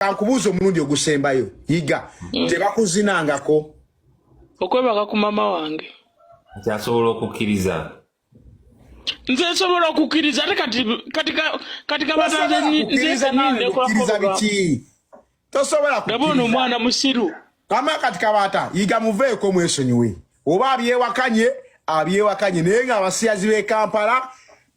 Kankubuuza omulundi ogusembayo, Yiga, tebakuzinangako? Okwebaka ku mama wange. Kati asobola okukkiriza? Nze nsobola okukkiriza, ate kati kati kati kabata nze nze kukkiriza biki? Tosobola. Gaba ono omwana musiru. Kama kati Kabata, Yiga muveeko, mwesonyiwe. Oba abyewakanye, abyewakanye, naye nga abasiyazi b'e Kampala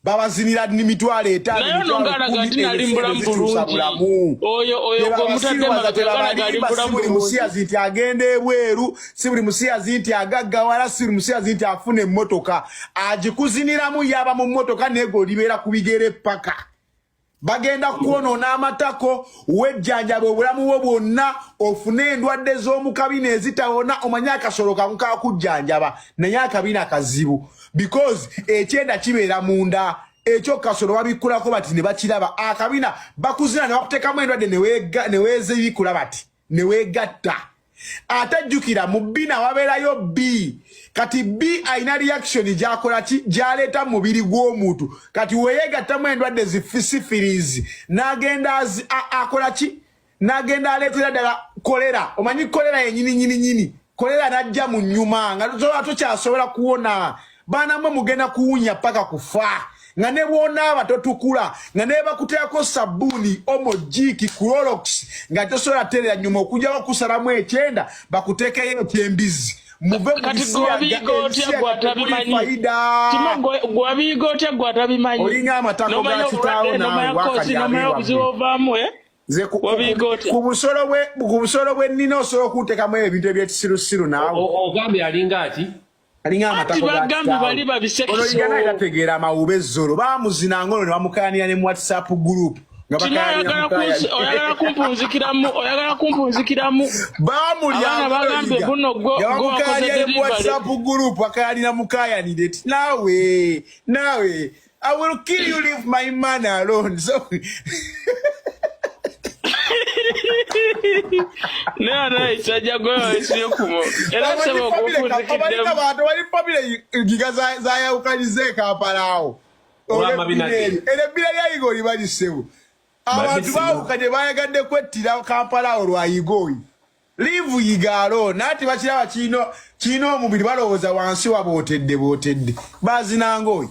babazinira 50,000. Naye ono ng'alaga nti nali mbulamu bulungi. Oyo oyo gw'omutadde emabega galaga ali mbulamu Si buli bulungi. Musiyazi nti agenda ebweru, si buli musiyazi nti agaggawala, si buli musiyazi nti afuna emmotoka agikuziniramu. Yaba mu mmotoka, naye gwe olibeera ku bigere paka bagenda kwonoona amatako. Wejjanjaba obulamu bwo bwonna, ofune endwadde z'omu kabina ezitawona. Omanye akasolo kamu kakujjanjaba, naye akabina kazibu because ekyenda kibeera munda. Ekyo kasolo babikkulako bati ne bakiraba. Akabina bakuzina ne bakuteekamu endwadde ne weezibikula bati ne weegatta. Ate jjukira, mu bbina wabeerayo b kati b alina reaction gyakola ki, gyaleeta mu mubiri gw'omuntu. Kati weyeegattamu endwadde zi syphilis, n'agenda akola ki, n'agenda aleetera ddala kolera. Omanyi kolera yenyini nyini nyini, kolera n'ajja mu nnyuma nga tosobola, tokyasobola kuwona. Baana mwe, mugenda kuwunya paka kufa, nga ne bw'onaaba totukula, nga ne bakuteekako sabbuuni, Omo, Jik, Clorox, nga tosobola terera nyuma okujjako kusalamu ekyenda, bakuteekeyo ekyembizi. Muve mu Kati bisiyaga. gwe wabiyiga otya Ebisiyaga gwe tekuli atabimanyi? fayida. Timo, gwe wabiyiga otya gwe atabimanyi? Olinga amatako ga N'omanya kitaawo obulwadde, naawe. n'omanya kosi, Wakalya n'omanya obuzibu abeewammwe. ovaamu, eh? Nze Wabiyiga otya? ku busolo bwe nnina osobola okunteekamu ebintu ebyekisirusiru naawe. Ogambye alinga aki? Alinga Anti amatako ga bagambye kitaawe. bali babisekiso. Ono Yiga naye tategeera amawube. Ezzolo baamuzina ngono ne bamukayanira ne mu WhatsApp group nga Timo, bakayanira oyagala mukayanira. Oyagala kumpunzikiramu, oyagala kumpunzikiramu. Bamulya. Abaana bagambye buno nga gwe wakoze bamukayanira ne mu delivery. WhatsApp group, bakayanira mukayanire ti naawe, naawe, I will kill you, leave my man alone. So Naye ate ekisajja gwe wesibye kumo era sebo okumpunzikiddemu. Abantu bali family giga zayawukanyiza e Kampala awo. Olw'amabina ge. Era ebbina lya Yiga oli balisebo. Abantu Babisimu. baawukanye, bayagadde kwettira Kampala awo lwa Yiga oyo. Leave Yiga alone. Naye ati bakiraba kirina omubiri, balowooza wansi wabootedde bootedde bazinanga oyo.